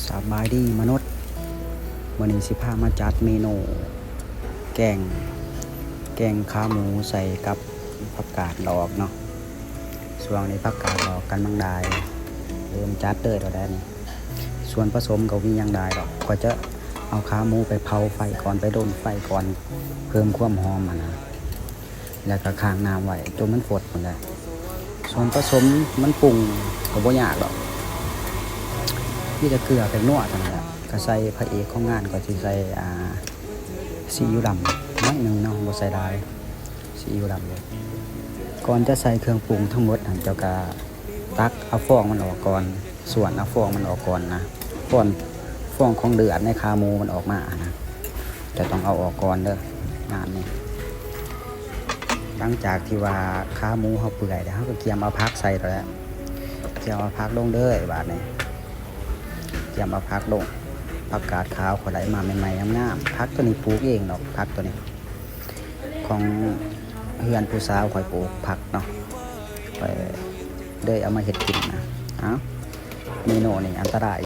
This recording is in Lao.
ສະບາຍດີມະນຸດ, ມື້ນີ້ຊິພາມາຈັດເມນູແກງ ແກງຂາໝູໃສ່ກັບຜັກກາດຫຼອກເນາະ. ຊ່ວງນີ້ຜັກກາດຫຼອກກຳລັງໄດ້ ເລີ່ມຈັດເລີຍແລ້ວແຫຼະນີ້. ສ່ວນປະສົມກໍບໍ່ມີຫຍັງຫຼາຍດອກ, ຂ້ອຍຈະເອົາຂາໝູໄປເຜົາໄຟກ່ອນ ໄປດົນໄຟກ່ອນ ເພີ່ມຄວາມຫອມຫັ້ນນະ. ແລ້ວກໍຄ້າງນ້ຳໄວ້ຈົນມັນຟົດພຸ້ນແຫຼະ. ສ່ວນປະສົມມັນປຸງກໍບໍ່ຍາກດອກ, ມີແຕ່ເກືອ ແປ້ງນົວເທົ່ານັ້ນແຫຼະ. ກໍໃສ່ ພະເອກຂອງງານກໍຊິໃສ່ ອ່າ ຊີອິ້ວດຳໜ້ອຍໜຶ່ງເນາະ, ບໍ່ໃສ່ຫຼາຍ ຊີອິ້ວດຳ. ກ່ອນຈະໃສ່ເຄື່ອງປຸງທັງໝົດຫັ້ນ ເຈົ້າກໍຕັກເອົາຟອງມັນອອກກ່ອນ. ສ່ວນເອົາຟອງມັນອອກກ່ອນນະ, ຟອງ ຟອງຂອງເລືອດໃນຂາໝູມັນອອກມານະ, ຈະຕ້ອງເອົາອອກກ່ອນເດີງານນີ້. ຫຼັງຈາກທີ່ວ່າຂາໝູເຮົາເປື່ອຍແລ້ວ ເຮົາກໍກຽມເອົາຜັກໃສ່ແລ້ວແຫຼະ. ກຽມເອົາຜັກລົງເດີບາດນີ້, ກຽມເອົາຜັກລົງ. ຜັກກາດຂາວຂ້ອຍໄດ້ມາໃໝ່ໆ ງາມໆ. ຜັກໂຕນີ້ປູກເອງດອກ, ຜັກໂຕນີ້ ຂອງເຮືອນຜູ້ສາວຂ້ອຍປູກຜັກເນາະ, ຂ້ອຍເລີຍເອົາມາເຮັດກິນນະ. ເອົ້າ ເມນູນີ້ອັນຕະລາຍ.